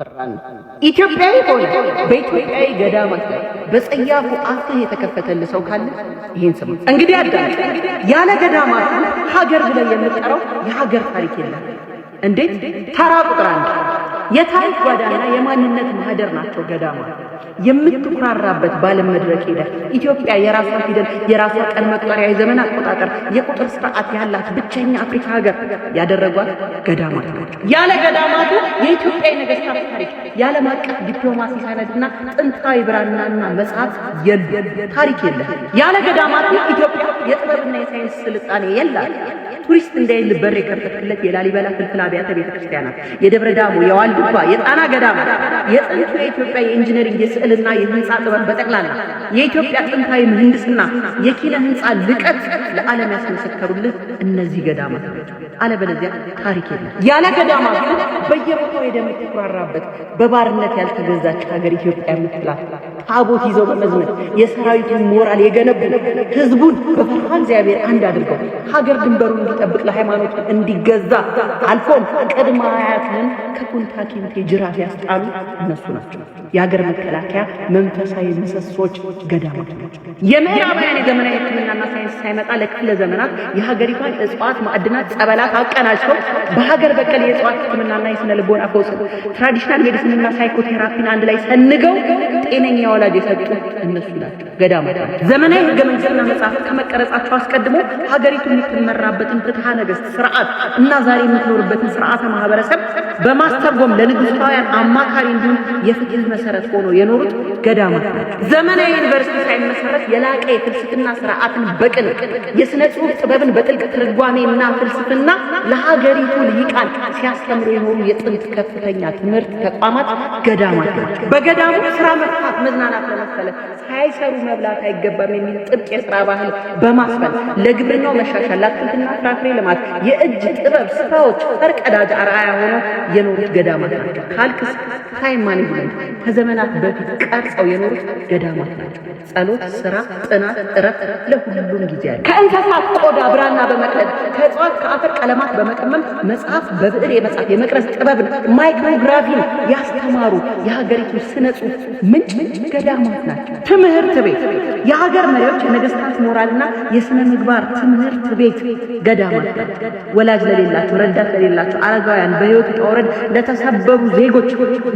እያፈራን ነው። ኢትዮጵያዊ ሆነ በኢትዮጵያዊ ገዳማት ላይ በጸያፉ አፍህ የተከፈተልህ ሰው ካለ ይህን ስማ። እንግዲህ አዳምጥ። ያለ ገዳማቱ ሀገር ብለህ የምትጠራው የሀገር ታሪክ የለም። እንዴት? ተራ ቁጥር 1 የታሪክ ጓዳና የማንነት ማህደር ናቸው ገዳማት። የምትኩራራበት ባለም መድረክ ሄደ ኢትዮጵያ የራሷ ፊደል፣ የራሷ ቀን መቁጠሪያ፣ የዘመን አቆጣጠር፣ የቁጥር ስርዓት ያላት ብቸኛ አፍሪካ ሀገር ያደረጓት ገዳማት ናቸው። ያለ ገዳማቱ የኢትዮጵያ የነገስታት ታሪክ፣ የዓለም አቀፍ ዲፕሎማሲ ሰነድና ጥንታዊ ብራናና መጽሐፍ የሉ፣ ታሪክ የለም። ያለ ገዳማቱ ኢትዮጵያ የጥበብና የሳይንስ ስልጣኔ የላት። ቱሪስት እንዳይል በር የከፈትክለት የላሊበላ ፍልፍል አብያተ ቤተ ክርስቲያናት፣ የደብረ ዳሞ፣ የዋልድባ፣ የጣና ገዳማት፣ የጥንቱ የኢትዮጵያ የ engineering፣ የስዕልና የህንፃ ጥበብ፣ በጠቅላላ የኢትዮጵያ ጥንታዊ ምህንድስና፣ የኪነ ህንፃ ልቀት ለዓለም ያስመሰከሩልህ እነዚህ ገዳማት ናቸው። አለበለዚያ ታሪክ የለም። ያለ ገዳማቱ በየቦታው ሄደህ የምትኩራራበት በባርነት ያልተገዛች ሀገር ኢትዮጵያ የምትላት ታቦት ይዘው በመዝመት የሰራዊቱን ሞራል የገነቡ፣ ህዝቡን በፈሪሃ እግዚአብሔር አንድ አድርገው ሀገር ድንበሩን እንዲጠብቅ፣ ለሃይማኖቱ እንዲገዛ፣ አልፎም ቅድመ አያትህን ከኩንታ ኪንቴ ጅራፍ ያስጣሉ እነሱ ናቸው። የሀገር መከላከያ መንፈሳዊ ምሰሶች ገዳማት ናቸው። የምዕራባውያን የዘመናዊ ሕክምናና ሳይንስ ሳይመጣ ለክፍለ ዘመናት የሀገሪቷን እጽዋት፣ ማዕድናት፣ ጸበላት አቀናጅተው በሀገር በቀል የእጽዋት ሕክምናና የስነ ልቦና ፈውስ፣ traditional medicine ና psychotherapy ን አንድ ላይ ሰንገው ጤነኛ ወላጅ የሰጡ እነሱ ናቸው፣ ገዳማት ናቸው። ዘመናዊ ህገ መንግስትና መጽሐፍ ከመቀረጻቸው አስቀድሞ ሀገሪቱ የምትመራበትን ፍትሐ ነገስት ስርዓት እና ዛሬ የምትኖርበትን ስርዓተ ማህበረሰብ በማስተርጎም ለንጉሳውያን አማካሪ እንዲሁም የፍትህ መሰረት ሆኖ የኖሩት ገዳማት ናቸው። ዘመናዊ ዩኒቨርሲቲ ሳይመሰረት የላቀ የፍልስፍና ስርዓትን በቅን የስነ ጽሁፍ ጥበብን በጥልቅ ትርጓሜና ፍልስፍና ለሀገሪቱ ልሂቃን ሲያስተምሩ የኖሩ የጥንት ከፍተኛ ትምህርት ተቋማት ገዳማት ናቸው። በገዳሙ ስራ መፍታት መዝናናት ለመሰለ ሳይሰሩ መብላት አይገባም የሚል ጥብቅ የስራ ባህል በማስፈን ለግብርናው መሻሻል፣ ለአትክልትና ፍራፍሬ ልማት የእጅ ጥበብ ስራዎች ፈርቀዳጅ አርአያ ሆነው የኖሩት ገዳማት ናቸው። ካልክስ time management ከዘመናት በፊት ቀርጸው የኖሩት ገዳማት ናቸው። ጸሎት፣ ስራ፣ ጥናት፣ እረፍት ለሁሉም ጊዜ አለ። ከእንስሳት ቆዳ ብራና በመቅደድ፣ ከእጽዋት ከአፈር ቀለማት በመቀመም መጽሐፍ በብዕር የመጻፍ የመቅረጽ ጥበብን፣ micrography ን ያስተማሩ የሀገሪቱ ስነ ጽሁፍ ምንጭ ገዳማት ናቸው። ትምህርት ቤት፣ የሀገር መሪዎች የነገስታት ሞራልና የስነ ምግባር ትምህርት ቤት ገዳማት ናቸው። ወላጅ ለሌላቸው፣ ረዳት ለሌላቸው አረጋውያን፣ በህይወት ውጣ ውረድ ለተሰበሩ ዜጎች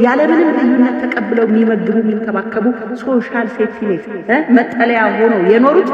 ያለምንም ልዩነት ተቀብለው የሚመግቡ፣ የሚንከባከቡ social safety net መጠለያ ሆነው የኖሩት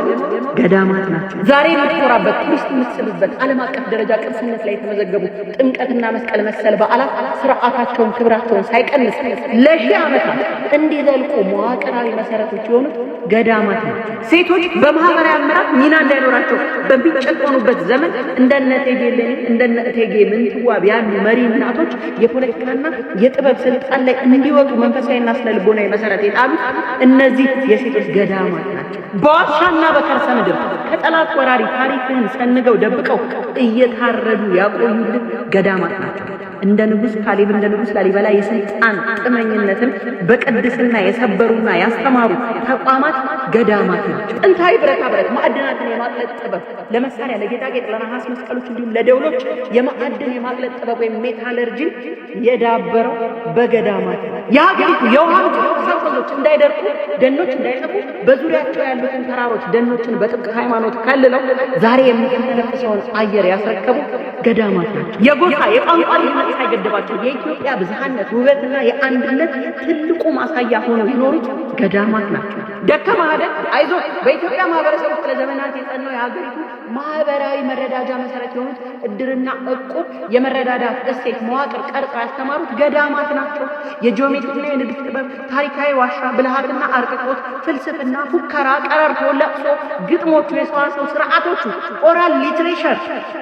ገዳማት ናቸው። ዛሬ የምትኮራበት፣ ቱሪስት የምትስብበት፣ ዓለም አቀፍ ደረጃ ቅርስነት ላይ የተመዘገቡ ጥምቀትና መስቀል መሰል በዓላት ስርዓታቸውን ክብራቸውን ሳይቀንስ ለሺህ ዓመታት እንዲዘልቁ መዋቅራዊ መሰረቶች የሆኑት ገዳማት ናቸው። ሴቶች በማህበራዊ አመራር ሚና እንዳይኖራቸው በሚጨቆኑበት ዘመን እንደነ እቴጌ እሌኒ፣ እንደነ እቴጌ ምንትዋብ ያሉ መሪ እናቶች የፖለቲካና የጥበብ ስልጣን ላይ እንዲወጡ መንፈሳዊና ስነ ልቦናዊ መሰረት የጣሉት እነዚህ የሴቶች ገዳማት ናቸው። በዋሻና በከርሰ ምድር ከጠላት ወራሪ ታሪክህን ሰንገው ደብቀው እየታረዱ ያቆዩልህ ገዳማት ናቸው። እንደ ንጉሥ ካሌብ፣ እንደ ንጉሥ ላሊበላ የስልጣን ጥመኝነትን በቅድስና የሰበሩና ያስተማሩ ተቋማት ገዳማት ናቸው። ጥንታዊ ብረታ ብረት ማዕድናትን የማቅለጥ ጥበብ ለመሳሪያ፣ ለጌጣጌጥ፣ ለነሐስ መስቀሎች እንዲሁም ለደውሎች የማዕድን የማቅለጥ ጥበብ ወይም metallurgy ን የዳበረው በገዳማት ነው። የሀገሪቱ የውሃ ምንጮች እንዳይደርቁ፣ ደኖች እንዳይጠፉ በዙሪያቸው ያሉትን ተራሮች፣ ደኖችን በጥብቅ ሃይማኖት ከልለው ዛሬ የምትተነፍሰውን አየር ያስረከቡ ገዳማት ናቸው። የጎሳ የቋንቋ ልዩነት ሳይገድባቸው የኢትዮጵያ ብዝሃነት ውበትና የአንድነት ትልቁ ማሳያ ሆነው የኖሩት ገዳማት ናቸው። ደከመህ አይደል? አይዞህ። በኢትዮጵያ ማህበረሰብ ውስጥ ለዘመናት የጸናው የሀገሪቱ ማህበራዊ መረዳጃ መሰረት የሆኑት እድርና እቁብ የመረዳዳት እሴት መዋቅር ቀርጸው ያስተማሩት ገዳማት ናቸው። የጂኦሜትሪና የንድፍ ጥበብ፣ ታሪካዊ ዋሻ፣ ብልሃትና አርቅቆት፣ ፍልስፍና፣ ፉከራ፣ ቀረርቶ፣ ለቅሶ፣ ግጥሞቹ፣ የሰዋሰው ስርዓቶቹ oral literature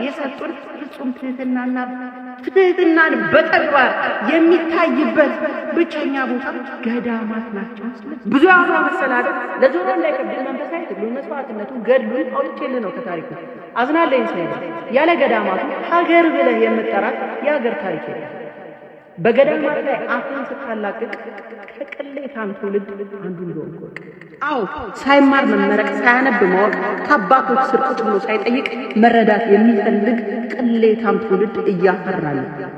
የሰጡን ፍጹም ትህትናና ትህትናን በተግባር የሚታይበት ብቸኛ ቦታ ገዳማት ናቸው። ብዙ ያወራ መሰለህ አይደል? ለጆሮ እንዳይከብድ መንፈሳዊ ትግሉን፣ መስዋዕትነቱን፣ ገድሉን አውጥቼልህ ነው ከታሪኩ። አዝናለኝ ሳይል ያለ ገዳማቱ ሀገር ብለህ የምጠራት የሀገር ታሪክ የለም። በገዳማት ላይ አፍን ስታላቅቅ ከቅሌታም ትውልድ አንዱ እንደሆንክ እወቅ። አዎ፣ ሳይማር መመረቅ፣ ሳያነብ ማወቅ፣ ከአባቶች ስር ቁጭ ብሎ ሳይጠይቅ መረዳት የሚፈልግ ቅሌታም ትውልድ እያፈራን ነው።